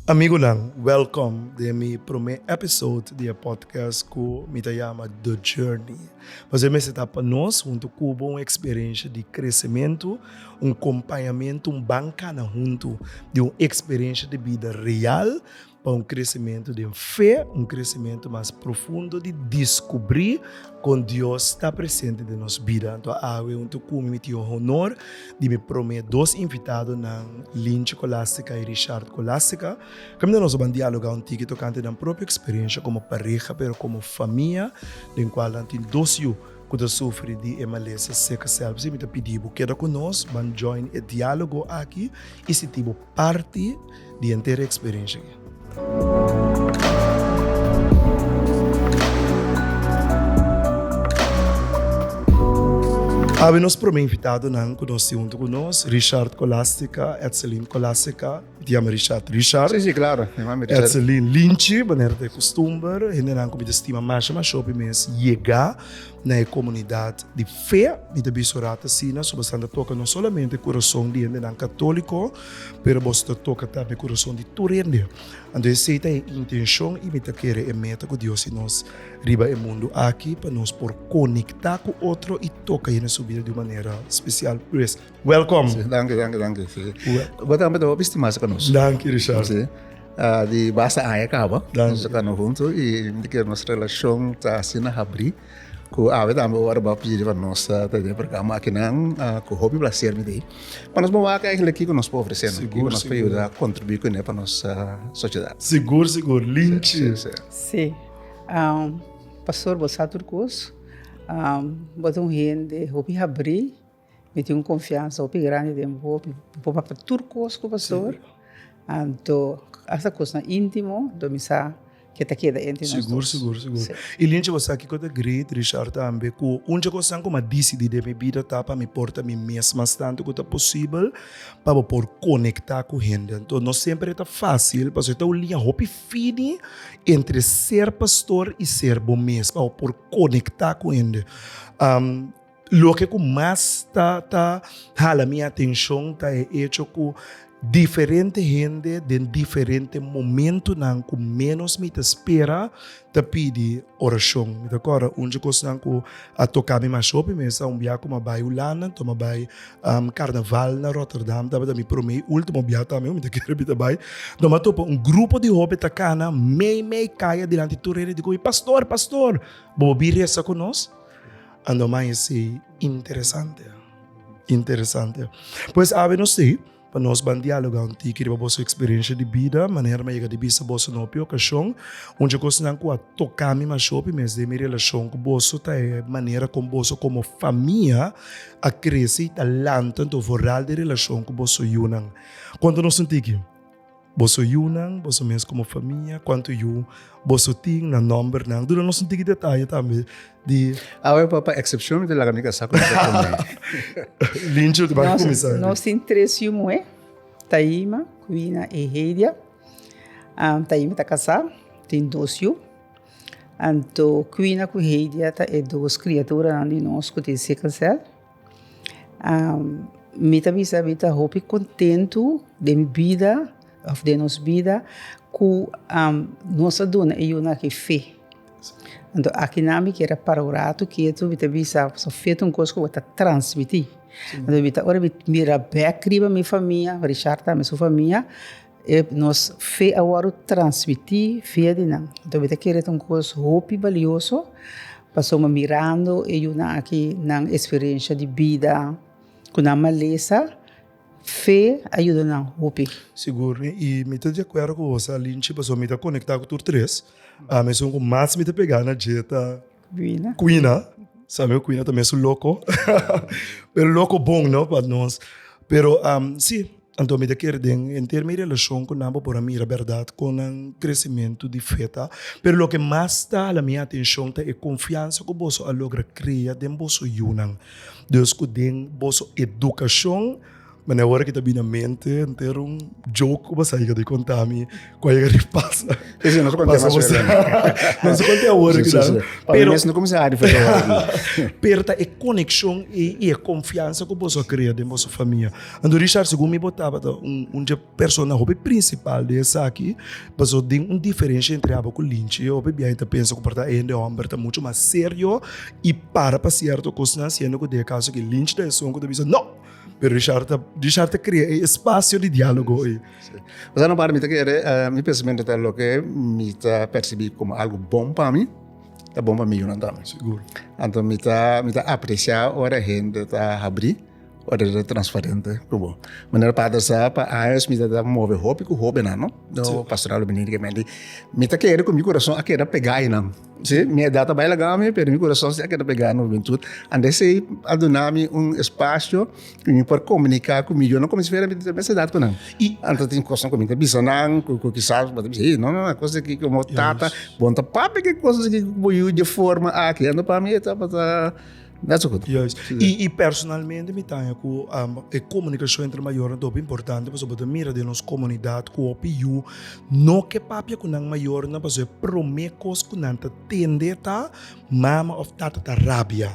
Amigunan, welcome den mi prome episode di e podcast ku mi ta yama The Journey. Pasobra e mester ta pa nos huntu ku bo un eksperensha di kresementu, un kompañamentu, un ban kana huntu di un eksperensha di bida real pa un kresementu den fe, un kresementu mas profundo di diskubrí kon Dios ta presente den nos bida. Anto awe huntu ku mi mi tin e honor di mi promé dos invitadonan, Lintje Colastica i Richard Colastica, kaminda nos a ban dialogá un tiki tokante nan propio eksperensha komo pareha pero komo famia den kual nan tin dos yu ku ta sufri di e malesa sickle cell. P'esei mi ta pidi bo keda ku nos, ban join e dialogo aki i sinti bo parti di henter e eksperensha aki. Awe nos prome invitadonan ku nos tin huntu ku nos, Richard Colastica, Edseline Colastica, mi ta yama Richard Richard. Si, si, klaro, mi yama Richard. Edseline Linchi, manera ta e kustumber, hendenan ku mi ta stima masha masha hopi mes yega na e komunidat di fe, mi ta bisa ora ta asina, so boso ta toka no solamente kurason di hendenan katóliko, pero boso ta toka tambe kurason di tur hende. Anto esei ta e intenshon i mi ta kere e meta ku Dios di nos riba e mundu aki pa nos por konektá ku otro i toka hende su bida di un manera spesial. Pues, welkom! Sí, danki, danki, danki. Sí. Bo tambe ta hopi stimá ku nos. Danki, Richard. Sí. Di basta aña kaba, nos ta kano huntu i mi ta kere nos relashon ta asina habrí. Ku awe tambe ora bo a pidi pa nos ta den e programa akinan ku hopi plaser mi ta ei. Pa nos bo wak eigenlijk kiko nos por ofresé nan, kiko nos por yuda kontribuí kuné pa nos sosiedat. Sigur sigur, Linchi. Sí, pastor bo sa tur kos, bo ta un hende hopi habrí, mi tin un konfiansa hopi grandi den bo, mi por papia tur kos ku pastor, anto asta kosnan íntimo, anto mi sa Ke ta keda entre nos Sigur, dos. sigur, sigur. Sí. I Lintje, bo sa kiko ta great, Richard tambe, ku un dje kosnan ku mi a disidí den mi bida ta pa mi por ta mi mes mas tantu ku ta posibel, pa bo por konektá ku hende. Anto no semper e ta fásil, pasobra e ta un liña hopi fini entre ser pastor i ser bo mes, pa bo por konektá ku hende. Loke ku mas ta ta hala mi atenshon ta e echo ku diferente hende den diferente momentunan ku ménos mi ta spera ta pidi orashon. Mi ta kòrda un dje kosnan ku a toka mi mas hopi mes ta un bia ku mi a bai Hulanda, anto mi a bai karnaval na Rotterdam, tabata mi promé i último bia tambe ku mi ta kere mi ta bai. Anto mi a topa un grupo di hopi ta kana mei mei kaya dilanti tur hende di ku mi, Pastor, pastor, bo por bin resa ku nos? Ando mai esei interesante. Interesante. Pues awe nos ei pa nos ban dialoga un tiki riba boso experiencia di bida, manera mi a yega di bisa boso na hopi ocasion. Un dje cosnan cu a toca mi mas hopi mes den mi relacion cu boso ta e manera con boso como famia a crece y ta lanta anto vooral den relacion cu boso yunan. Conta nos un tiki. Boso yunan, boso mes komo famia, kuantu yu boso tin, nan nòmbernan. Duna nos un tiki detaye tambe di. Awe pa pa eksepshon mi ta laga mi kasá ku mi ta promé. Lincho, ta bai kuminsá. Nos tin tres yu muhé, Taima, Quina i Heidia. Taima ta kasá, tin dos yu. Anto Quina ku Heidia ta e dos kriaturanan di nos ku tin sickle cell. Mi ta bisa mi ta hopi kontentu den mi bida òf den nos bida ku nos a duna e yunan aki fe. Anto akinan mi kier a para un ratu ketu mi ta bisa pasobra fe ta un kos ku bo ta transmití. Anto mi ta ora mi mira bèk riba mi famia, Richard tambe su famia, E nos fe a wòrdu transmití via di nan. Anto mi ta kere ta un kos hopi balioso pasobra mirando e yunan aki nan eksperensha di bida ku nan malesa, fe a yuda nan hopi. Sigur, i mi ta di akuerdo ku bo, Salinchi, pasobra mi ta konektá ku tur tres. Ami esun ku mas mi ta pegá na dje ta Kuina. Kuina. Sa mi kuina ta mesun loko. Pero loko bon no pa nos. Pero si, anto mi ta kere den henter mi relashon ku nan bo por a mira bèrdat kon nan kresementu di fe ta. Pero loke mas ta hala mi atenshon ta e konfiansa ku boso a logra krea den boso yunan. Dus ku den boso edukashon. Ma awor ki ta bini na mente henter un joke ku bo sa yega di konta mi ku a yega di pasa. Sí, sí, nos konta mas verder. Nos konta awor ki ta. Pero mes no kuminsá hari for awor. Pero ta e konekshon i e konfiansa ku boso a krea den boso famia. Anto Richard, segun mi bo tabata un dje persona hopi prinsipal den esaki, pasobra den un diferensha entre abo ku Linchi, hopi biaha ta pensa ku por ta e hende hòmber ta muchu mas serio i para pa sierto kosnan, siendo ku den e kaso aki Linchi ta esun ku ta bisa no! Pero Richard ta, Richard ta krea e espasio di diálogo ei. Sí. Osea no para mi ta kere, mi pensamentu ta loke mi ta persibí komo algu bon pa mi, ta bon pa mi yunan tambe. Sigur. Anto mi ta, mi ta apresiá ora hende ta habrí, ora ta transparente ku bo. Manera pater sa, pa años mi ta ta move hopi ku hóbennan, no? No pastoral Dominicamente. Mi ta kere ku mi kurason a keda pegá einan. Sí, mi edat a bai laga mi, pero mi kurason si a keda pegá na hubentut. Anda esei a duna mi un espasio ku mi por komuniká ku mi yunan komo si fuera mi ta mes edat ku nan. I anto tin kosnan ku mi ta bisa nan ku ku kisas bo ta bisa, hey, no, no, e kos aki komo tata, bo no ta papia ki kos aki ku bo yu di e forma aki. Anto pa mi e tabata net so goed. Juist. I i personalmente mi ta haña ku e komunikashon entre mayornan ta hopi importante pasobra bo ta mira den nos komunidat ku hopi yu no ke papia ku nan mayornan pasobra e promé kos ku nan ta tende ta mama òf tata ta rabia.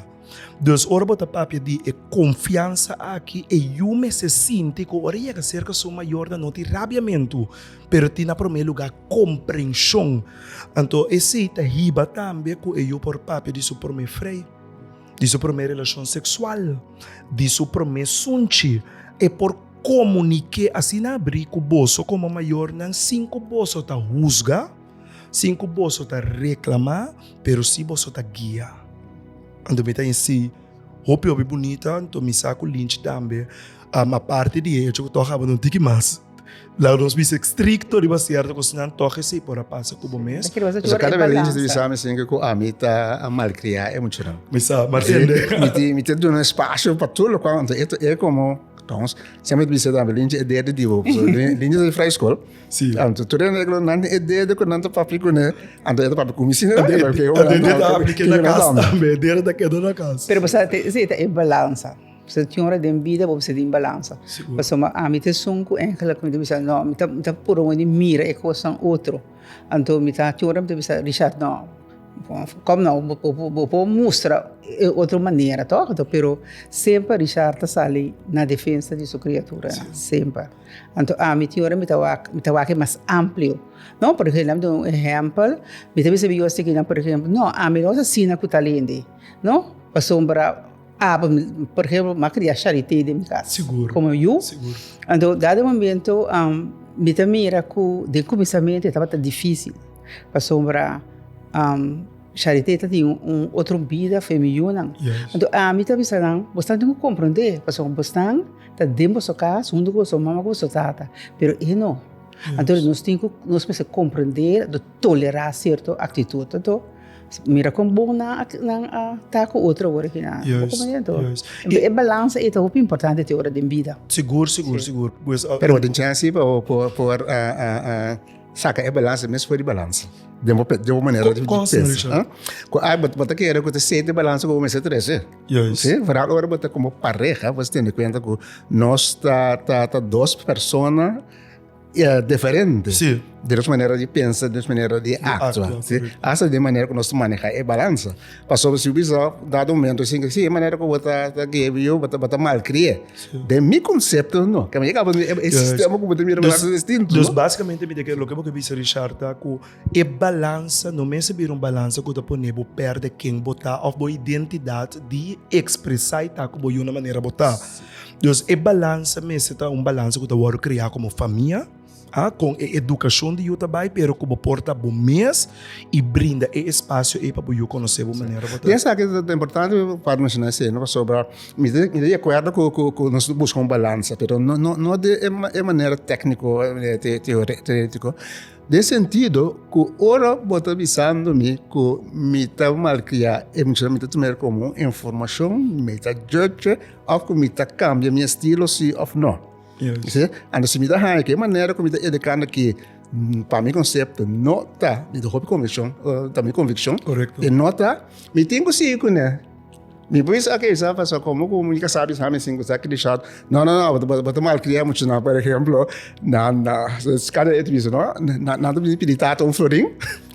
Dus ora bo ta papia di e konfiansa aki e yu mester sinti ku ora e yega serka su mayornan no tin rabiamentu pero tin na promé lugá komprenshon. Anto esei ta hiba tambe ku e yu por papia di su promé frei, di su promé relashon seksual, di su promé sunchi. E por komuniké asina abrí ku boso komo mayornan sin ku boso ta husga, sin ku boso ta reklamá, pero sí boso ta guia. Anto mi ta insi hopi hopi bunita, anto mi sa ku Lynch tambe, aparte di e hecho ku tòg tabata un tiki mas. Laga nos bisa estricto riba cierto cosnan toch esey por a pasa cu bo mes. Pasobra cada bes Lindsay ta bisa mi sin cu ami ta a malcria e muchanan. Mi sa, ma tende. Mi tin mi tin duna espacio pa tur locual anto e e como trouwens semper mi ta bisa tambe Lindsay e dede di bo pasobra Lindsay ta di vrije school. Si. Anto tur e regla nan tin e dede cu nan ta papia cune anto e ta papia cu mi sin E dede ta aplica na cas tambe e dede ta keda na cas. Pero bo sa esey ta e balansa. Pasobra tin ora den bida bo mester tin balansa. Pasobra ami ta esun ku eigenlijk mi ta bisa no, mi ta mi ta puru wende mira e kosnan otro. Anto mi ta tin ora mi ta bisa Richard no, kom no bo por mustra e otro manera tok? Anto pero semper Richard ta sali na defensa di su kriaturanan, semper. Anto ami tin ora mi ta wak mi ta wak e mas amplio. No, por ehempel, mi ta duna un ehempel, mi ta bisa mi yu asina por ehempel, no ami no ta asina ku tal hende, no, pasobra. Abo, por ejemplo, m'a cria Charité den mi cas. Sigur. Como yu. Sigur. Anto, dado momento, um, mi ta mira cu den cuminsamiento e tabata dificil. Pasobra, um, Charité ta tin un otro bida for mi yunan. Yes. Anto, ami ta bisa nan, bosnan tin cu comprende, pasobra bosnan ta den boso cas hunto cu boso mama cu boso tata, pero e no. Yes. Anto, nos tin cu, nos mester comprende, tolera cierto actitud. Anto, Mira kon bon nan nan a ta ku otro awor aki nan. Juist, juist. E balansa ei ta hopi importante te ora den bida. Sigur, sigur, sigur. Pues, Pero bo tin chance pa bo por por saka e balansa mes for di balansa. Den bo den bo manera di pensa. Ku ai bo ta kere ku ta sete balansa ku bo mester trese. Juist. Si, vooral ora bo ta komo pareha bo tene kuenta ku nos ta ta ta dos persona diferente. Sí. Di nos manera di pensa, di nos manera di actua. Sí. Hasta di manera ku nos ta maneha e balansa. Pasobra si bo bisa dado momento sin sí, e manera ku bo ta ta gebi yu, bo ta bo ta malkri'é. Den mi konsepto no. Ke mi yega e sistema ku bo ta mira balansa distinto. Dus basikamente mi ta kere loke bo ke bisa Richard ta ku e balansa no mester bira un balansa ku ta pone bo pèrdè ken bo ta òf bo identidat di ekspresá i ta ku bo yu na manera bo ta. Dus e balansa mester ta un balansa ku ta wòrdu kreá komo famia, a kon e edukashon di yu ta bai, pero ku bo por ta bo mes i brinda e espasio ei pa bo yu konosé bo manera bo ta. I esaki ta importante pa menshoná esei, no? Pasobra mi ta di akuerdo ku ku nos ta buska un balansa, pero no no no di e manera tékniko, teorétiko, den sentido ku ora bo ta bisando mi ku mi ta malkriá e muchanan mi ta tum'é komo un informashon, mi ta judge. Of ku mi ta kambia mi estilo si of no. Yes. Anto si mi ta haña ku e manera ku mi ta edukando aki pa mi konsepto no ta, mi ta hopi konvikshon, ta mi konvikshon. Korekto. E no ta, mi tin ku sigui kuné. Mi por bisa oke sa pasobra komo ku mi kasá bisa mi sin ku sa Richard no no no bo ta malkria muchanan por ehemplo nan kada e ta bisa no nan ta pidi tata un florin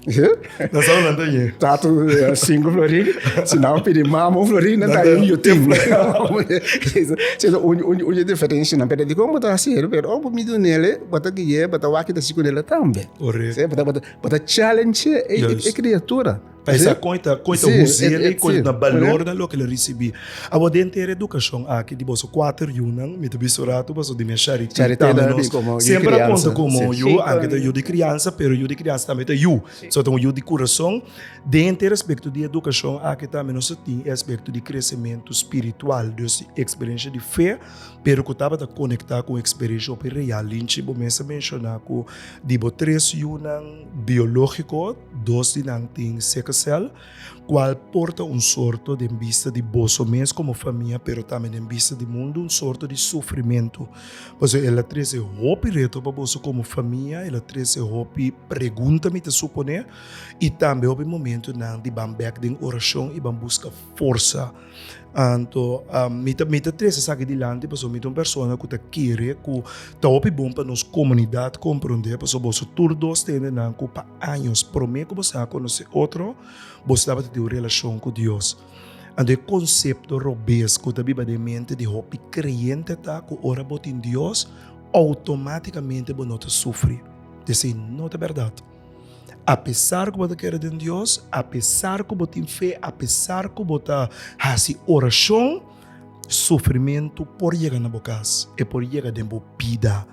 Nan sa nan ta ye. Tata sinku florin si nan pidi mama un florin nan ta haña un yutin un un diferensianan pero dikon bo ta hasi pero ora bo midi un nele bo ta gui'é bo ta wak ta hasi ku nele tambe bo ta challenge e kriatura. Pa esa kon e ta kon e ta us'el i kon e ta balor na loke el a risibí. Awor den ter edukashon aki di boso kuater yunan, mi ta bisa un ratu pasobra di mi a Charité tambe nos semper a konta komo yu, anke ta yu di kriansa, pero yu di kriansa tambe ta yu. So ta un yu di kurason. Den ter aspekto di edukashon aki tambe nos a tin e aspekto di kresementu spiritual, dus di eksperensha di fe, pero ku tabata konektá ku un eksperensha hopi real. Linchi, bo mes a menshoná ku di bo tres yunan biológiko, Dos di nan tin sickle-cell, cual por ta un sorto den bista di boso mes como famia, pero tambe den bista di mundo un sorto di sufrimento. Pasobra el a trece hopi reto pa boso como famia, el a trece hopi pregunta mi ta supone, y tambe hopi momentonan di ban bek den oracion y ban busca forsa. Anto mi ta mi ta trese esaki dilanti pasobra mi ta un persona ku ta kere ku ta hopi bon pa nos komunidat komprondé pasobra boso tur dos ta hendenan ku pa años promé ku boso a konosé otro boso tabata tin un relashon ku Dios. Anto e konsepto robes ku ta biba den mente di hopi kreyente ta ku ora bo tin Dios outomátikamente bo no ta sufri. Esei no ta bèrdat. Apesar ku bo ta kere den Dios, apesar ku bo tin fe, apesar ku bo ta hasi orashon, sufrimentu por yega na bo kas, e por yega den bo bida.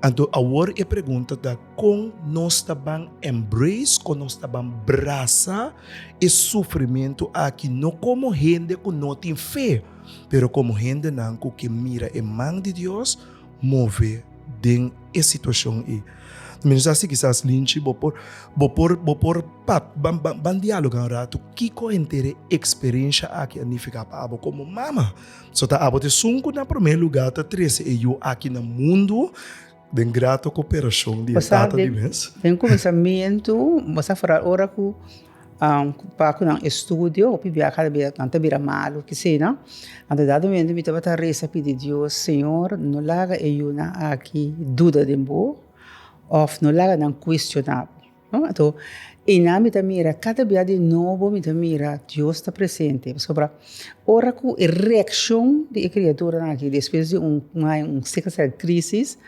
Anto awor e pregunta ta, kon nos ta ban embrace, kon nos ta ban brasa e sufrimentu aki, no komo hende ku no tin fe, pero komo hendenan ku ke mira e man di Dios move den e situashon ei. Mi no sa si kisas Linchi bo por bo por bo por pap ban ban ban dialoga un ratu kiko henter e eksperensha aki a nifiká pa abo komo mama. So ta abo ta esun ku na promé lugá ta trese e yu aki na mundu den grato koperashon di e tata di mes. Den kuminsamentu bo sa foral ora ku Pa ku nan estudio hopi bia kada bia nan ta bira malu kisina. Anto dado momento mi tabata resa pidi Dios, Señor no laga e yunan aki duda den bo of no laga nan cuestiona bo. No anto einan mi ta mira kada bia di nobo mi ta mira Dios ta presente pasobra ora ku e reaccion di e criaturanan aki despues di un un cierto crisis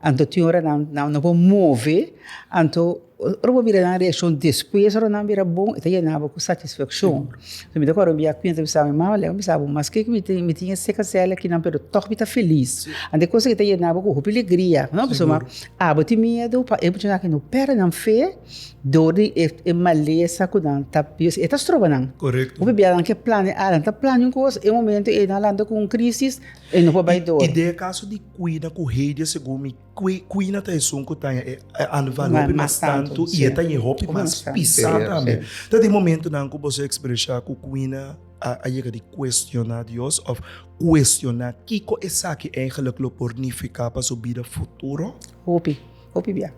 anto tin ora nan no por move anto. Ora bo mira nan reakshon despues ora nan bira bon e ta yena bo ku satisfakshon. So mi ta kòrda un bia ku mi ta bisa mi mama lei mi bisa bo maske ku mi tin mi tin e seka sèl akinan pero tòg mi ta felis. Anto e kos aki ta yena bo ku hopi alegria no pasobra abo tin miedu pa e muchanan aki no pèrdè nan fe dor di e malesa ku nan ta e ta stroba nan. Hopi bia nan ke plania nan ta plania un kos e momento ei nan lanta ku un krisis e no por bai dor. I den e kaso di kuida ku Heidi segun mi Kuina ta esun ku ta haña e anval hopi mas tantu i e ta haña hopi mas pisá tambe. Ta tin momentunan ku boso ekspresá ku Kuina a yega di kuestioná Dios òf kuestioná kiko esaki eigenlik lo por nifiká pa su bida futuro? Hopi, hopi bia.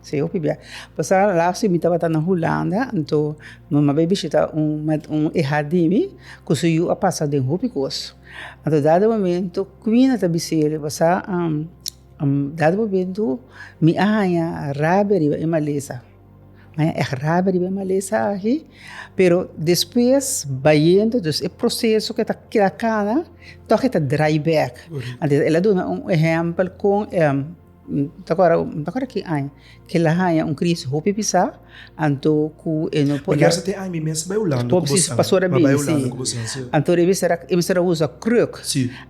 Sí, hopi bia. Pasá laatste mi tabata na Hulanda, anto mi a bai bishitá un un eha di mi ku su yu a pasa den hopi kos. Anto dado momento Kuina ta bis'é, Pasá Dado momento mi a haña rabia riba e malesa, mi a haña ègt rabia riba e malesa aki, pero despues bayendo dus e proseso ku e ta keda kana tòg e ta drai bèk. Anto el a duna un ehèmpel kon mi ta kòrda mi ta kòrda ki aña ku el a haña un krisis hopi pisá anto ku e no por. Mi kere sa te aña mi mes bai Hulanda ku bosan. Pastor a bini si. Anto e mester e mester a usa kruk.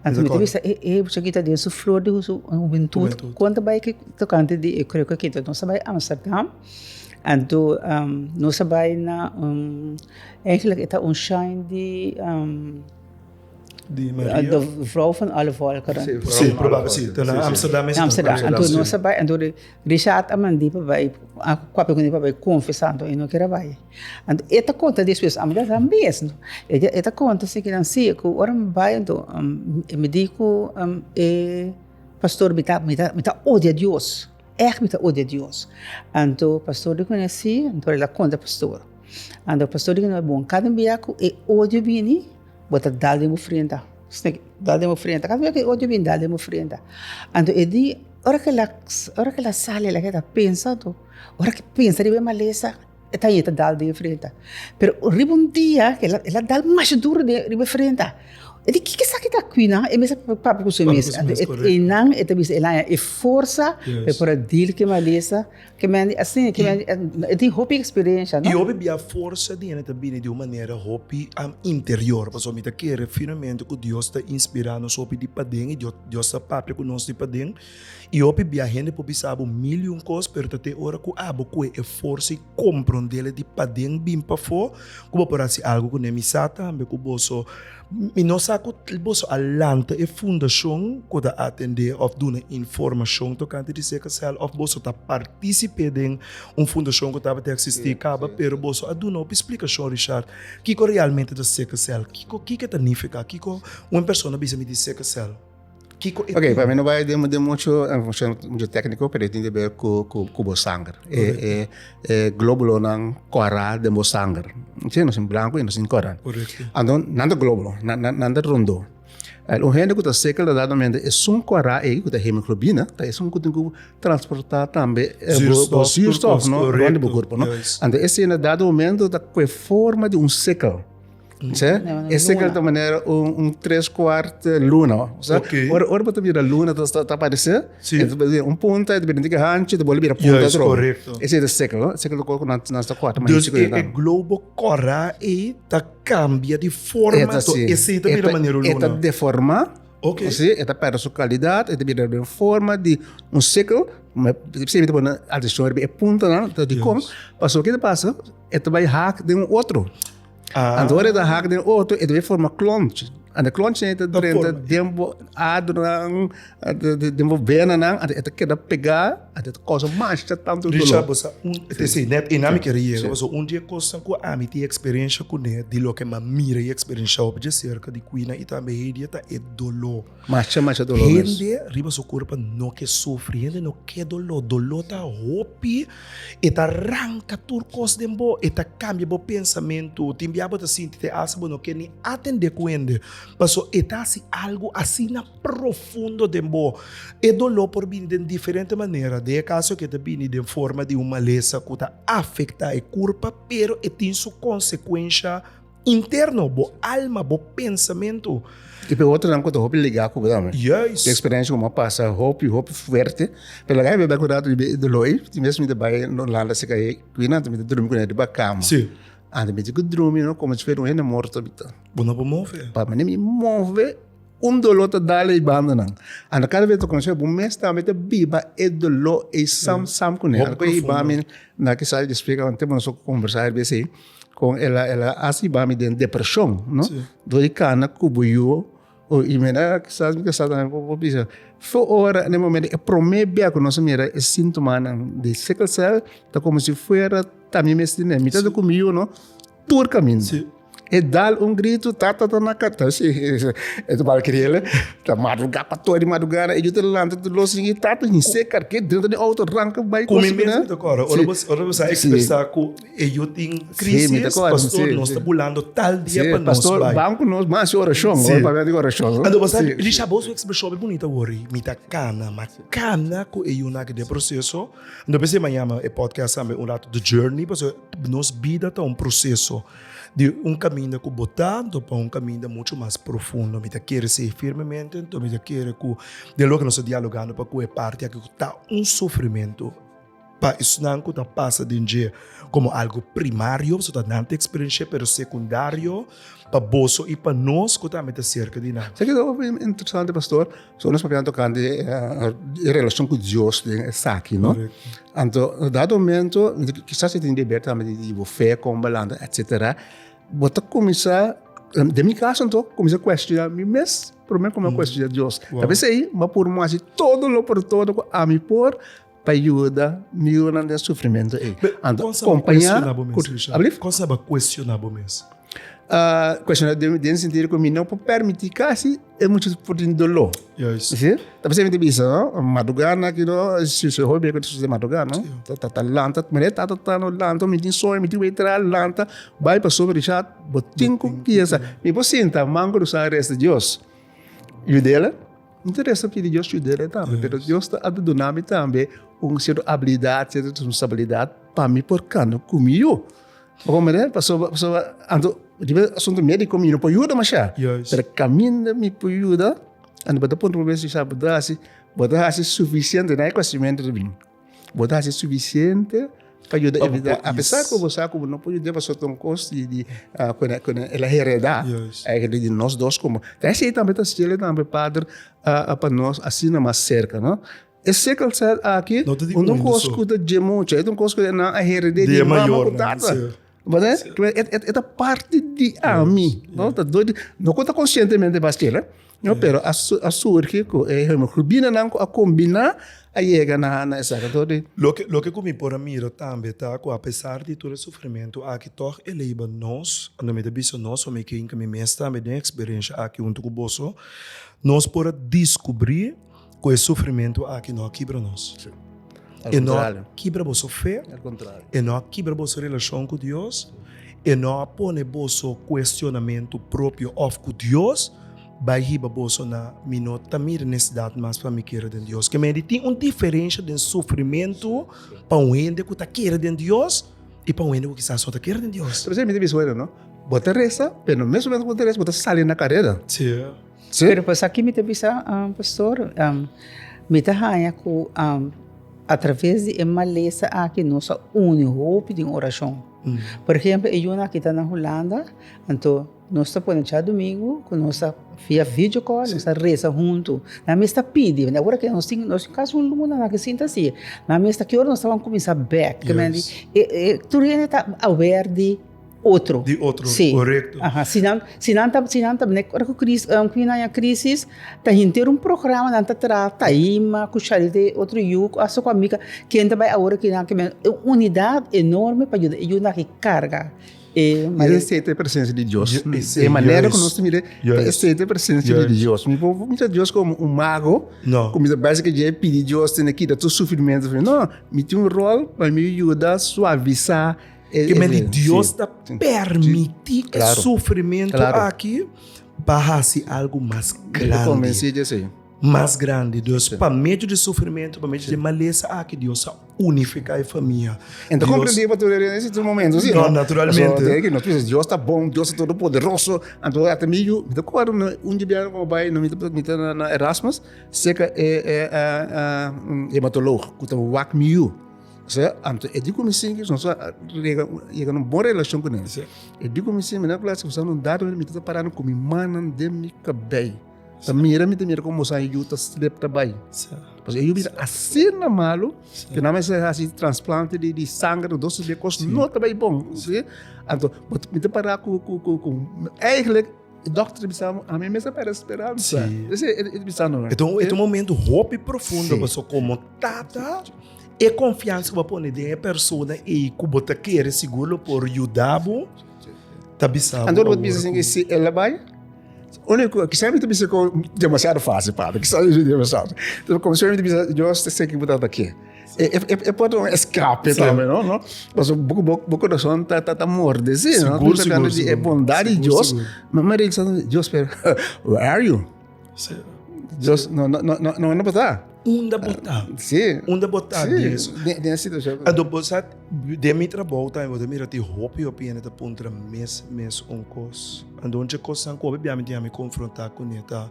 Anto mi ta bisa e e muchachita den su flor di su hubentud kon ta bai tokante di e kruk aki. Enton nos a bai Amsterdam anto nos a bai na eigenlijk e ta un shine di. Di Maria. De vrouw van alle volkeren. Sí, probabel sí. Ta na Amsterdam mes. Amsterdam. Anto nos a bai, anto Richard a mand'é pa bai, a papia kuné pa bai konfesá, anto e no kier a bai. Anto e ta konta despues, ami ta sa mes, e ta konta si kinan si, ku ora mi bai anto mi di ku e pastor mi ta mi ta mi ta odia Dios, ègt mi ta odia Dios. Anto pastor di kuné si, anto el a konta pastor. Anto pastor di kuné, bon, kada bia ku e odio bini. Bo ta dal den bo frenta. Snake, dal den bo frenta. Kada bes ku e odio bin dal den bo frenta. Anto e di, ora ku el a, ora ku el a sali el a keda pensa anto, ora ku e pensa riba e malesa, e ta yeta dal den e frenta. Pero riba un dia el a, el a dal masha duru den riba e frenta. E di, kiko esaki ta kuina? E mester papia ku su mes. Anto einan e ta bisa el haña e forsa pa e por a deal ku e malesa. Ke men di asina, ke men di, e tin hopi experiencia, no? I hopi bia forsa di hende ta bini di un manera hopi interior, pasobra mi ta kere firmemente ku Dios ta inspirá nos hopi di paden i Dios ta papia ku nos di paden. I hopi bia hende por bisa bo mil i un kos, pero ta te ora ku abo kue e forsa i komprondel di paden bin pafó ku bo por hasi algu kuné. Mi sa tambe ku boso. Mi no sa ku boso a lanta e fundashon ku ta atendé òf duna informashon tokante di sikkelcel òf boso ta partisip'é den un fundashon ku tabata eksistí kaba, pero boso a duna hopi splikashon, Richard, kiko realmente ta sikkelcel, kiko kiko e ta nifiká, kiko un persona bisa mi di sikkelcel, kiko e Ok, tin. pa mi no bai den den mucho informashon mucho tékniko, pero e tin di ber ku ku ku bo sanger. E e E globulonan kòrá den bo sanger. Si, nos tin blanku i nos tin kòrá. Korekto. Anto, nan ta globulo, nan, nan, nan ta rondó. El, un hende ku ta sekel ta dado esun kòrá ei, ku ta hemoglobina, ta esun ku tin ku transportá tambe bo, bo Zuurstof, tur zuurstof, kos, no, rònt di bo korekto. kurpo, no. Juist. Anto, esei na dado momento ta ku e forma di un sekel. Sê? No, E sekel luna. ta manera un, un tres kwart luna. Osea, Ok. ora, ora bo ta mira luna ta, ta, ta aparesé, Sí. e ta bira un punta, e ta bira un tiki hanchi, ta bolbe bira punta Juist, atrobe. korekto. Esei ta sekel, no? Sekel ta kos ku nan, nan ta kòrta mas Dus chiku e, nan. e globo kòrá ei ta kambia di E forma, ta to si. esei ta E bira ta, manera e ta luna. deformá, Ok. si, e ta pèrdè su kalidat, e ta bira den forma di un sekel, ma p'esei mi ta pone atenshon riba e puntanan, ta dikon, Juist. pasobra ke ta pasa, e ta bai hak den un otro. Ah. Anto ora e ta hak den otro, e ta bai forma klontje. Anto e klontje ta drenta den bo adernan, den bo venanan, anto e ta keda pegá, anto e ta kousa masha tantu doló. Richard, bo sa un, esei net ei nan mi kere yega, pasobra un di e kosnan ku ami tin eksperensia kuné, di loke mi a mira i eksperenshá hopi djaserka di Quina i tambe Heidi ta e doló. Masha, masha doló mes. Hende riba su kurpa no ke sufri, hende no ke doló, doló ta hopi. E ta ranka tur kos den bo, e ta kambia bo pensamentu. Tin bia bo ta sinti te asa bo no ke ni atendé ku hende, paso e ta hasi algu asina profundo den bo. E doló por bini den diferente manera. Den e kaso ke ta bini den forma di un malesa ku ta afektá e kurpa, pero e tin su konsekuensha Interno, bo alma, bo pensamentu. I pa e otronan ku ta hopi ligá ku bo tambe. Juist. E eksperensia ku mi a pasa hopi, hopi fuerte. Pero laga mi bebe ku rato di e doló ei. Tin bes mi ta bai Holanda serka e kuina, anto mi ta drumi kuné riba kama. Si. Anto mi tin ku drumi no komo si fuera un hende morto mi ta. Bo no por move. Pa manera mi move. Un doló ta dal ei bandanan. Anto kada bes ta konosé bo mes tambe ta biba e doló ei sam sam kuné. Hopi Anto ku hiba mi profundo. na kisas di splika un tempu nos a kombersá riba esei kon el a el a hasi hiba mi den depreshon no. Sí. Dor di kana ku bo yu i mi na kisas mi kasá tambe por bisa for ora na e momento e promé bia ku nos a mira e síntomanan di sickle cell ta komo si fuera ta mi mes tene. Mi ta ku mi yu no. Tur kaminda. Sí. E dal un gritu, tata ta na kata. Sí, e ta malkriele. Ta madrugá pa toer di madrugada. E yu ta lanta ta los i tata hinsé karke drenta den outo ranka bai Ku mi kos mes kuné. mi ta kòrda. Ora Sí. bo ora bo sa Sí. ekspresá ku e yu tin Sí, mi ta krisis, kòrda, pastor sí, nos sí. ta bulando tal dia Sí, pa nos pastor, bai. ban ku nos, ban hasi orashon. Sí. Ora papia di orashon. Anto bo sa, Sí. Richard, bo su ekspreshon hopi bunita wor ei. Mi ta kana, ma kana ku e yunan aki den proseso. No p'esei mi a yama e podcast tambe un rato The Journey, pasobra nos bida ta un proseso di un kaminda ku bo ta anto pa un kaminda muchu mas profundo. Mi ta kere esei firmemente, anto mi ta kere ku den loke nos ta dialogando pa ku e parti aki ku ta un sufrimentu pa esnan ku ta pasa den dje komo algu primario, pasobra ta nan ta eksperensh'é, pero sekundario pa boso i pa nos ku tambe ta serka di nan. Sa ki ta hopi interesante, pastor? So nos papiando tocante e relacion cu Dios den esaki, no? Anto, na dado momento, kisas e tin di ber tambe di bo fe con balanta, etcetera, bo ta cuminsa, den mi caso anto, cuminsa cuestiona mi mes, prome cu mi a cuestiona Dios. Ta p'esey, mi a puru haci todo lo por todo cu ami por pa yuda mi yunan den sufrimento ey. Anto, Con sa bo compaña cuestiona bo mes, cu, Richard? Ablief? Con sa bo cuestiona bo mes? Cuestiona den sentido cu mi no por permiti casi e mucha por tin dolor. Juist. Si? Ta pesey mi ta bisa, no? Madruga na ki no, si si hopi cu ta sucede madruga, no? Ta ta ta lanta, mira e tata ta no lanta, mi tin soño, mi tin wei tra lanta, bay pasobra Richard, bo tin cu piensa. Mi por sinta man crusa resta Dios yud'el, mi ta resta pidi Dios yud'el tambe, pero Dios ta a duna mi tambe un cierto habilidad, cierto responsabilidad pa mi por cana cu mi yu. Bo comprende? Pasobra, pasobra, anto, riba e asunto médiko mi no por yuda masha. Juist. Pero kaminda mi por yuda, anto bo ta puntra bo mes, sa, bo ta hasi, bo ta hasi sufisiente, na e kosimentu ta bin. Bo ta hasi sufisiente pa yuda Pa bo evitá, por a pesar is. ku bo sa ku bo no por yuda, pasobra ta un kos di, di, ah, ku el, ku el a heredá, Juist. eigenlijk di nos dos komo. Ta esei tambe ta hasiel tambe, pader, ah, pa nos asina mas serka, no? E sickle cell aki No ta di un un kos so. ku ta dje mucha, e ta un kos ku nan a heredé Di di e mama ku mayornan, tata. sí. Bo ta e e ta parti di ami, no? Ta dor di, no ku ta konsientemente bas kila, no, pero a a surgi ku e hemoglobinanan ku a kombiná a yega na na esaki. Dor di. Loke loke ku mi por a mira tambe ta ku apesar di tur e sufrimentu aki tòg e leiba nos, anto mi ta bisa nos, mi ke hinka mi mes tambe den e eksperensha aki huntu ku boso, nos por a diskubrí Ku e sufrimentu aki no a kibra nos. E no a kibra boso fe, e no a kibra boso relashon ku Dios, e no a pone boso kuestionamentu propio òf ku Dios bai hiba boso na mi no ta mira nesesidat mas pa mi kere den Dios. Ke medi tin un diferensha den sufrimentu pa un hende ku ta kere den Dios i pa un hende ku kisas no ta kere den Dios. Pero mi ta bisa wena no, bo ta resa, pero mes momento ku bo ta resa bo ta sali na kareda. Sí. Sí. Pero pues aki mi ta bisa, pastor, mi ta haña ku a traves di e malesa aki nos a uni hopi den orashon. Por ehempel, e yunan aki ta na Hulanda, anto nos ta pone djadumingu ku nos ta via video call nos ta resa huntu. Nan mes ta pidi, awor aki nos tin nos tin kasi un luna nan ke sinta asi. Nan mes ta ki ora nos ta wan kuminsá bèk. Tur hende ta aware di. otro. Di otro, Sí. korekto. Aha, si nan, si nan ta, si nan ta, nek ora ku kris, um, ku nan krisis, ta hinter un programa nan ta traha Taima ku Charité otro yu ku hasta ku amiga, ken ta bai awor ki nan ke men un unidat enorme pa yuda e yunan ki karga e E mare. esei ta e presensia di Dios. Ju- esei, E manera ku juist. nos ta mira, ta Juist. esei ta e presensia di Juist. Dios. Mi por mira Dios komo un mago, No. ku mi ta parse ke dje pidi Dios tene kita tur sufrimentu. No, mi tin un ròl pa mi yuda suavisá Ke men di Dios ta permití e sufrimentu aki pa hasi algu mas grandi. Mas grandi. Dus pa medio di sufrimentu, pa medio di malesa aki, Dios a unifiká e famia. En ta komprendí pa tur e tur momento, si no? Naturalmente. Nos bisa Dios ta bon, Dios ta todopoderoso. Anto ata mi yu, mi ta kòrda un di biaha ku bai, mi ta na Erasmus, seka e hematoloog ku ta wak mi yu. Osea, anto e di ku mi sinti, nos a yega na un bon relashon ku nan. E di ku mi sinti, mi na klas, usando un dado, mi ta parando ku mi mannan den mi kabei. Ta mira, mi ta mira komo boso yu ta slip ta bai. Pasobra e yu bira asina malu, ku nan mester hasi transplante di sanger, dos di kos no ta bai bon. Anto, mi ta para ku, ku, ku, ku, eigenlijk E dokter ta bisa ami mes a perde speransa. Sí. Ese e ta bisa no. E ta un, e ta un momento hopi profundo Sí. paso como tata e confianza ku bo a pone den e persona ei ku bo ta kere sigur lo por yuda bo ta bisa bo Anto bo awor bisa sin ku que si el a bai, único, quizá mi ta bisa ku demasiado fácil, padre, quizá mi bisa demasiado. Entonces, como si mi ta bisa, Dios te sé que bo ta aki. E, e, e por ta un escape Sí. tambe, no? no? Paso bo, bo, bo corazón ta, ta, ta morde, sí, no? Sigur, Tu ta sigur, di e sigur. bondad di Sigur, Dios. sigur. Ma ma realisá, Dios, pero, where are you? Sí. Dios, no, no, no, no, no, no bota. Unda bo ta? Sí. Unda bo ta, Sí, Dios? den, den situacion. Anto bo sa, den mi trabou tambe bo ta mira tin hopi hopi hende ta puntra mes mes un kos. Anto un dje kosnan ku hopi bia mi tin ami konfrontá kuné ta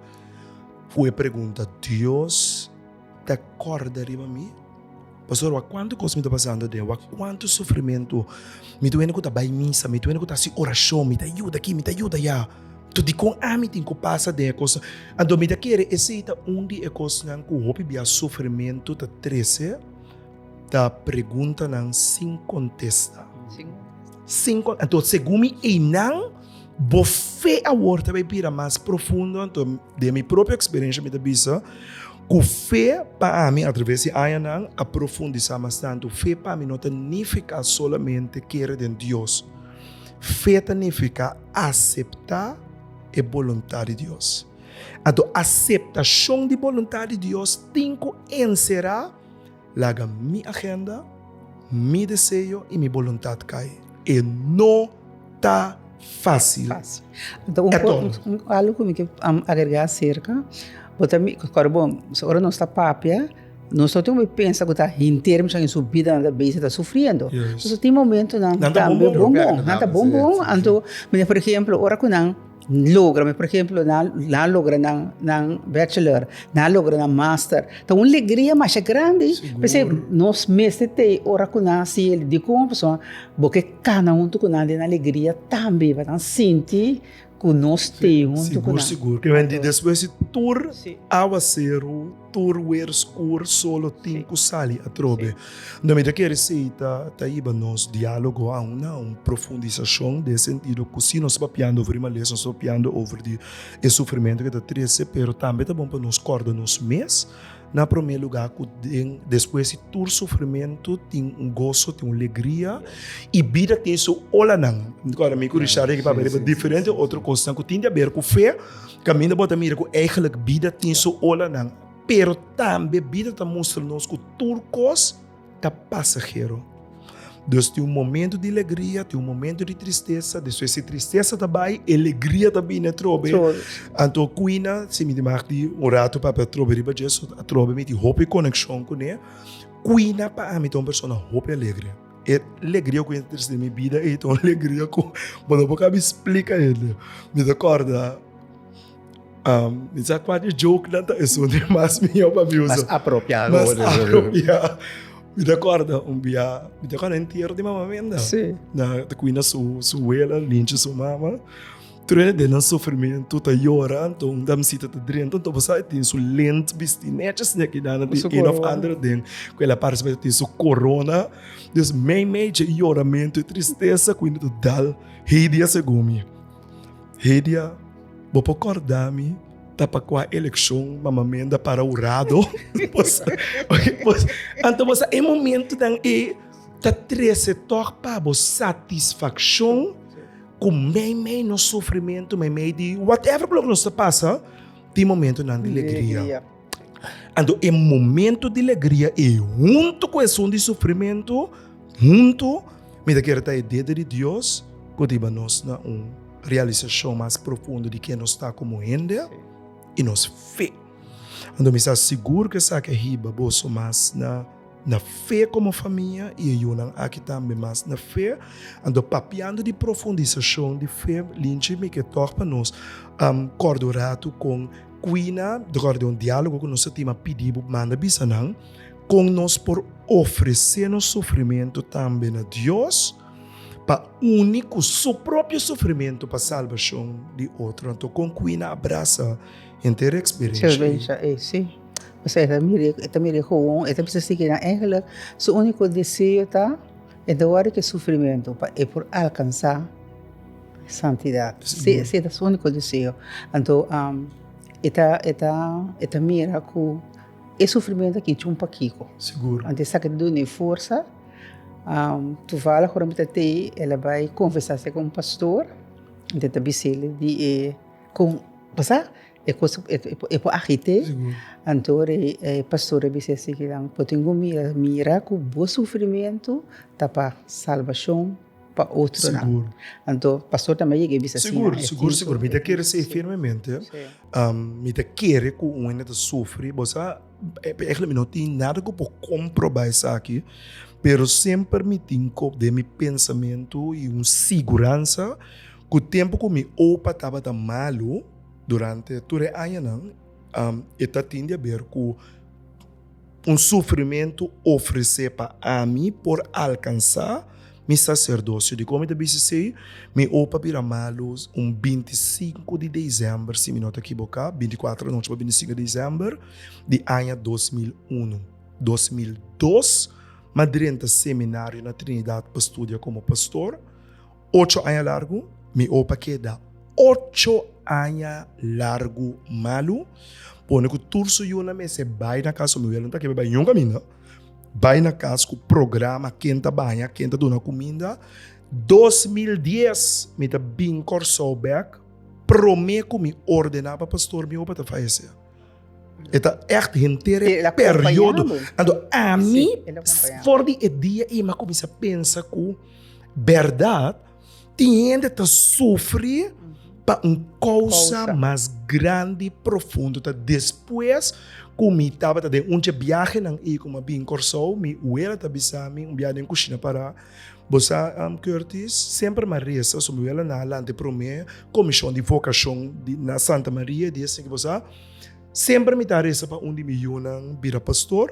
ku e pregunta, Dios ta kòrda riba mi? Pasobra wak kuantu kos mi ta pasando aden, wak kuantu sufrimentu. Mi ta wende ku ta bai misa, mi ta wende ku ta hasi orashon, mi ta yuda aki, mi ta yuda aya. Anto dikon ami tin ku pasa den e kosnan? Anto mi ta kere esei ta un di e kosnan ku hopi bia sufrimentu ta trese, ta preguntanan sin kontesta. Sin kon, anto segun mi einan bo fe awor ta bai bira mas profundo, anto den mi propio eksperensha mi ta bisa ku fe pa ami atraves di añanan a profundisá mas tantu. Fe pa mi no ta nifiká solamente kere den Dios. Fe ta nifiká aseptá e boluntat di Dios. Anto aseptashon di boluntat di Dios tin ku enserá laga mi agenda, mi deseo i mi boluntat kai. E no ta fásil. Anto un algu ku mi ke agregá aserka, bo ta mi, kòrda bon, ora nos ta papia, Nos no tin ku pensa ku ta henter mishon den su bida nan ta bezig ta sufriendo. Pasobra tin momentonan tambe bon bon, nan ta bon bon, anto mira por ehemplo ora ku nan logra, por ehemplo nan nan logra nan nan bachelor, nan logra nan master, ta un legria masha grandi, p'esei nos mester t'ei ora ku nan hasi el dikon pasobra bo ke kana huntu ku nan den alegria tambe pa nan sinti ku nos t'ei huntu ku Sigur nan. sigur, ke men di despues di tur awaseru. Tur weer skur solo tin ku sali atrobe. No mi ta kere esei ta ta hiba nos dialogo a un na un profundisashon den sentido ku si nos ta papiando over di malesa, nos ta papiando over di e sufrimentu ke ta trese, pero tambe ta bon pa nos kòrda nos mes na promé lugá ku den despues di tur sufrimentu tin un goso, tin un legria i bida tin su olanan. Mi ta kòrda mi ku Richard a papia riba diferente otro kosnan ku tin di aber ku fe. Kaminda bo ta mira ku eigenlijk bida tin su olanan, pero tambe bida ta mustra nos ku tur kos ta pasahero. Dus tin un momento di legria, tin un momento di tristesa, despues e tristesa ta bai, e legria ta bini atrobe. Anto Quina, si mi tin mag di un rato papia atrobe riba dje, so atrobe mi tin hopi konekshon kuné. Quina pa ami ta un persona hopi alegre. E legria ku ta trese den mi bida ei ta un legria ku bo no por kabi splika hende. Mi ta kòrda, mi sa kua di jokenan ta esun di mas mihó pa mi usa. Mas apropiá. Mas apropiá. Mi ta kòrda un bia, mi ta kòrda entiero di mama Menda. Sí. Na ta kuina su su wela, Linchi su mama. Tur hende den nan sufrimentu ta yora, anto un damsita ta drenta, anto bo sa e tin su lent bisti netjes neki nan tin een of ander den ku el a parse pa tin su korona. Dus mei mei dje yoramentu e tristesa ku ta dal Hedia segun mi. Hedia, bo por kòrda mi ta pa kua elekshon mama Menda para hurado? Anto bo sa e momentunan ei ta trese tòg pa bo satisfakshon. Ku meimei nos sufrimentu, meimei di whatever ku loke nos ta pasa, tin momentunan di legria. Anto e momento di legria ei huntu ku esun di sufrimentu, huntu, mi ta kere ta e dede di Dios ku ta hiba nos na un realisashon mas profundo di ken nos ta komo hende i nos fe. Anto mi sa sigur ku esaki a hiba boso mas na. Na fe komo famia i e yunan aki tambe mas na fe. Anto papiando di profundisashon di fe, Linchi mi ke tòg pa nos kòrda un ratu kon Quina, ta kòrda den un diálogo ku nos a tin, a pidi bo manda bisa nan kon nos por ofresé nos sufrimentu tambe na Dios pa uni ku su propio sufrimentu pa salbashon di otro. Anto kon Quina a brasa henter e eksperensia ei? Osea e ta mira e ta mira e gewoon e ta bisa si kinan eigenlijk su unico deseo ta e ta wòrdu ku e sufrimentu pa e por alkansa santidad si esei ta su unico deseo anto e ta e ta e ta mira ku e sufrimentu aki djun pakiko anto esaki ta duna e forsa toevallig ora mi ta tei el a bai konfesá ku un pastor anto e ta bis'el di e kon pasá. E kos e por agit'é. Anto e pastor a bisa esei kinan, bo tin ku mira, mira ku bo sufrimentu ta pa salbashon pa otronan. Anto pastor tambe a yega e bisa asina. Sigur, sigur, sigur. Mi ta kere esei firmemente. Mi ta kere ku un hende ta sufri. Bo sa, eigenlijk mi no tin nada ku por komprobá esaki, pero semper mi tin ku den mi pensamentu i un siguransa ku tempu ku mi opa tabata malu, Durante tur e añanan, e ta tin di haber ku un sufrimentu ofresé pa ami por alkansá mi saserdosio. Dikon mi ta bisa esei? Mi opa bira malu un 25 di desèmber, si mi no ta kiboká, 24 anochi pa 25 di desèmber di aña 2001. 2002 mi a drenta seminario na Trinidad pa studia komo pastor. Ocho aña largu mi opa keda ocho aña largu malu, pone ku tur su yunan mester bai na kas, mi wela no ta kebe bai niun kaminda, bai na kas ku programa ken ta baña, ken ta duna kuminda. 2010 mi ta bin Kòrsou bèk, promé ku mi ordená pa pastor mi opa ta fayesé. E ta ègt henter e periodo. Anto ami for di e dia ei mi a kuminsá pensa ku bèrdat tin hende ta sufri pa un kousa mas grandi, profundo. Ta despues ku mi tabata den un dje biahenan ei ku mi a bin Kòrsou, mi wela ta bisa mi un biaha den kushina pará. Bo sa, Curtis, semper m'a resa, so mi wela na lanta e promé komishon di vokashon di na Santa Maria, di esaki bo sa, semper mi ta resa pa un di mi yunan bira pastor,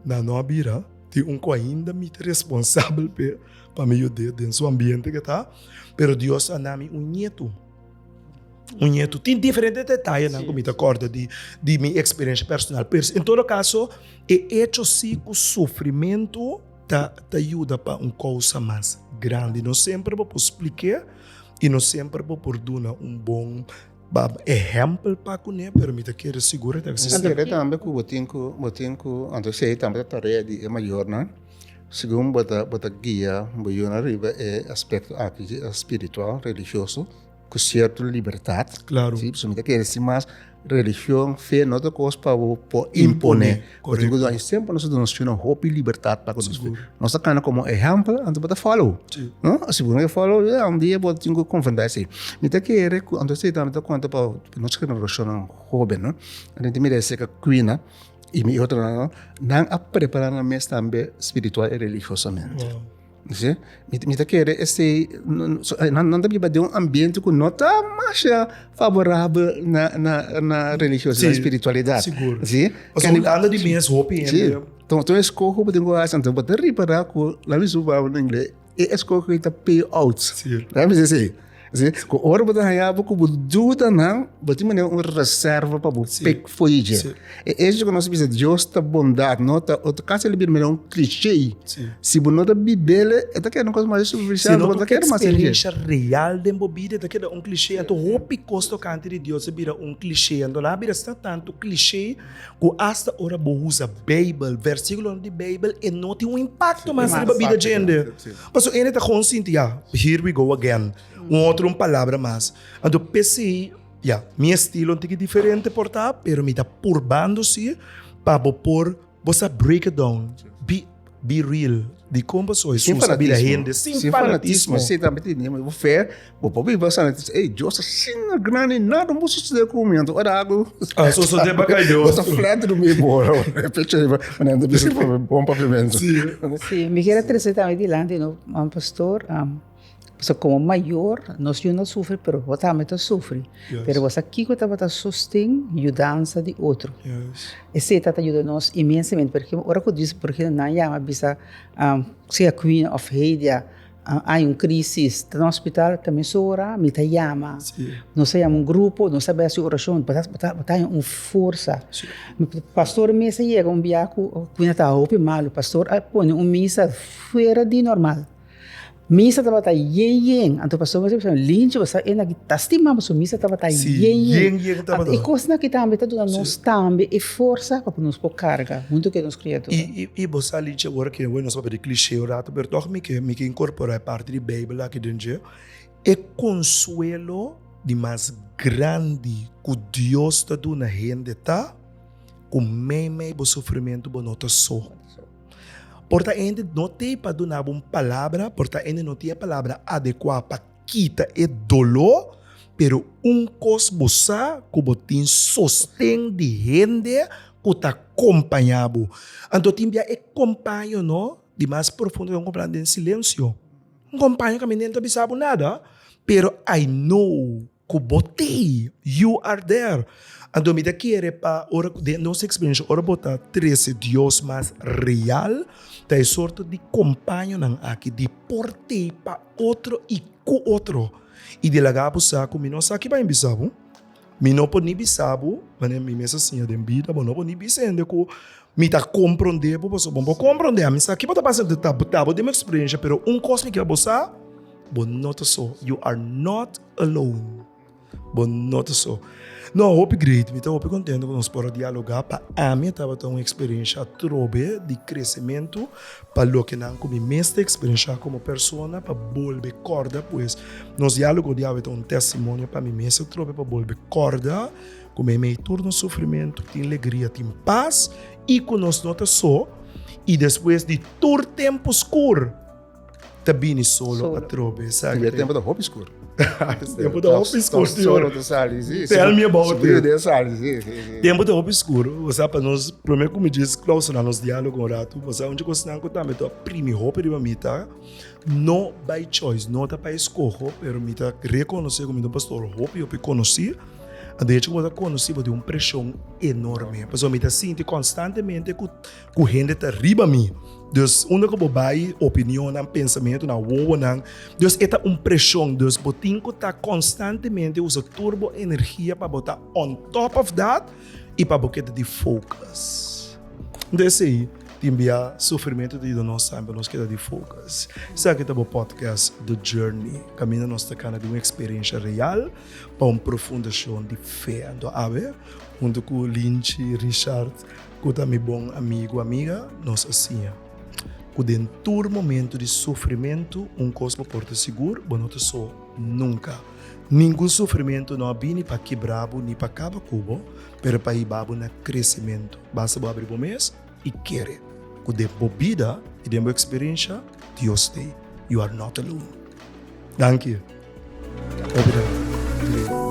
nan no a bira, tin un ku ainda mi ta responsabel p'e, pa mi yud'é den su ambiente ku e ta, pero Dios a na mi un ñetu, un ñetu. Tin diferente detayenan ku mi ta kòrda di di mi eksperensha personal, pero en todo kaso e echo si ku sufrimentu. Ta ta yuda pa un kousa mas grandi. No semper bo por splik'é i no semper bo por duna un bon ehèmpel pa kuné, pero mi ta kere sigur e ta eksistí. Mi ta kere tambe ku bo tin ku, bo tin ku, anto esei tambe ta tarea di e mayornan, segun bo ta bo ta guia bo yunan riba e aspekto aki spiritual, religioso. Ku sierto libertat. Claro. Sí, pasobra mi ta kere si mas religion, fe no ta kos pa bo por impone. Korekto. Pasobra semper nos ta duna nos yunan hopi libertat pa ku nos fe. Nos ta kana komo ehèmpel, anto bo ta follow. Sí. No? Si bo no ke follow, ya, un dia bo tin ku konfrontá esei. Mi ta kere ku, anto esei tambe ta konta pa nos generashonnan hóben, no? Anto mi ta mira esei ka Quina i mi otronan, no? Nan a prepará nan mes tambe spiritual i religiosamente. Wow. Si, mi ta kere esei, nan ta biba den un ambiente ku no ta masha favorabel na na na religiosidad, Si, spiritualidad. sigur. Si. Pasobra Hulanda di mes hopi Si, hende. ton ton eskoho bo tin ku hasi, anto bo ta ripará ku, laat mi supa na inglés, e eskoho ei ta pay out. Si. Laat mi bisa esei. Si, ku ora bo ta haña bo ku bo dudanan, bo tin manera un reserva pa bo pek for di dje. E echo ku nos bisa Dios ta bondat, no ta otro kasi lo bira manera un cliché. Si bo no ta bibel, e ta keda un kos mas superficial, Si no bo no ta tin kere mas den dje. eksperensha real den bo bida, e ta keda un cliché. Anto hopi kos tokante di Dios a bira un cliché. Anto nan a bira asina tantu cliché ku asta ora bo usa Beibel, versikulonan di Beibel, e no tin un impakto mas riba bida djende. Pasobra hende ta gewoon sinti, ya, here we go again. Un otro un palabra mas. Anto p'esei, ya, mi estilo un tiki diferente por ta, pero mi ta purbando si pa bo por, bo sa break it down. Be, be real. Dikon pasobra Sin Hesus a bira fanatismo. hende sin Sin fanatismo. fanatismo. Sí, tambe tin bo fe, bo por biba sana, dice, ey, Dios ta asina grandi, nada no por sucede cu mi. Anto ora algo Ah, sosode pa cay Dios. Bo ta flat den mi bora, pecho riba, manera ta bisa bon papiamento. Sí. Sí, mi kier a trece tambe dilanti, no, pastor, Pasobra komo mayor nos yu no sufri pero bo tambe ta sufri. Pero bo sa kiko tabata sosten yudansa di otro. Esei ta yuda nos inmensamente. Por ejemplo ora ku dios por ejemplo nan yama bisa sea Queen of Hedia hay un crisis ta na hospital ta mesora mi ta yama. Nos ta yama un grupo nos ta bai hasi orashon bo ta bo ta haña un forsa. Pastor mes a yega un bia ku Queen a ta hopi malu pastor a pone un misa fuera di normal. Misa tabata yen yen, anto pastor mester bisa Linchi bo sa e naki ta stima bo, so misa tabata Sí, yen yen. yen yen tabata. Anto e kosnan aki tambe ta duna Sí. nos tambe e forsa pa ku nos por karga huntu ku e nos kriatura. I, i, i bo sa Linchi awor ke nos papia di cliché un rato, pero tòg mi ke, mi ke inkorporá e parti di Beibel aki den dje. E konsuelo di mas grandi ku Dios ta duna hende ta ku meimei bo sufrimentu bo no ta so. Por ta hende no t'ei pa duna bo un palabra, por ta hende no tin e palabra adekuá pa kita e doló, pero un kos bo sa ku bo tin sosten di hende ku ta kompañá bo. Anto tin bia e kompaño no di mas profundo ta un kompaño den silensio. Un kompaño kaminda e no ta bisa bo nada, pero I know. Ku bo t'ei, you are there. Anto mi ta kere pa ora ku den nos eksperensha ora bo ta trese Dios mas real, ta e sorto di kompañonan aki di por t'ei pa otro i ku otro. I di laga bo sa ku mi no sa ki bai bisa bo. Mi no por ni bisa bo, manera mi mes a siña den bida, bo no por ni bisa hende ku mi ta komprondé bo pasobra bo no por komprondé. Mi sa ki bo ta pasa ta bo den mi eksperensha, pero un kos mi ke pa bo sa, bo no ta so, you are not alone. Bo no ta so. No, hopi great. Mi ta hopi contento cu nos por a dialoga. Pa ami tabata un experiencia atrobe di crecemento pa lokenan cu mi mes ta experiencia como persona pa bolbe corda. Pues nos dialogo di awe ta un testimonio pa mi mes atrobe pa bolbe corda cu meimei tur nos sufrimento tin legria, tin paz y cu nos no ta so. Y despues di tur tempo scur. Ta bini solo atrobe. Esaki. E tempo ta hopi skur. Tempo ta hopi skur, señor. Solo ta sali, si. Tell me about it. Solo sali, si, si, si. Tempo ta hopi skur. Osea, pa nos, prome ku mi djis clausura nos dialogo un ratu, osea, un dje kosnan ku tambe ta primi hopi riba mi ta, no by choice, no ta pa eskoho, pero mi ta rekonosé ku mi ta un pastor hopi, hopi konosí. De hecho, ku bo ta konosí, bo tin un preshon enorme. Pasobra mi ta sinti konstantemente ku Ku hende ta riba mi. Dus unda ku bo bai, opinionnan, pensamentunan, wowonan. Dus e ta un preshon. Dus bo tin ku ta konstantemente usa tur bo energia pa bo ta on top of that i pa bo keda di focus. Enton esei tin bia sufrimentu ta yuda nos tambe pa nos keda di focus. Esaki ta bo podcast The Journey, kaminda nos ta kana di un eksperensha real pa un profundashon di fe. Anto awe huntu ku Linchi, Richard, Ku ta mi bon amigu, amiga, nos a siña ku den tur momentu di sufrimentu un kos bo por ta sigur, bo no ta so nunka. Ningun sufrimentu no a bini pa kibra bo ni pa kaba ku bo, pero pa hiba bo na kresimentu. Basta bo abri bo mes i kere ku den bo bida i den bo eksperensha, Dios t'ei. You are not alone. Danki. Hopi danki.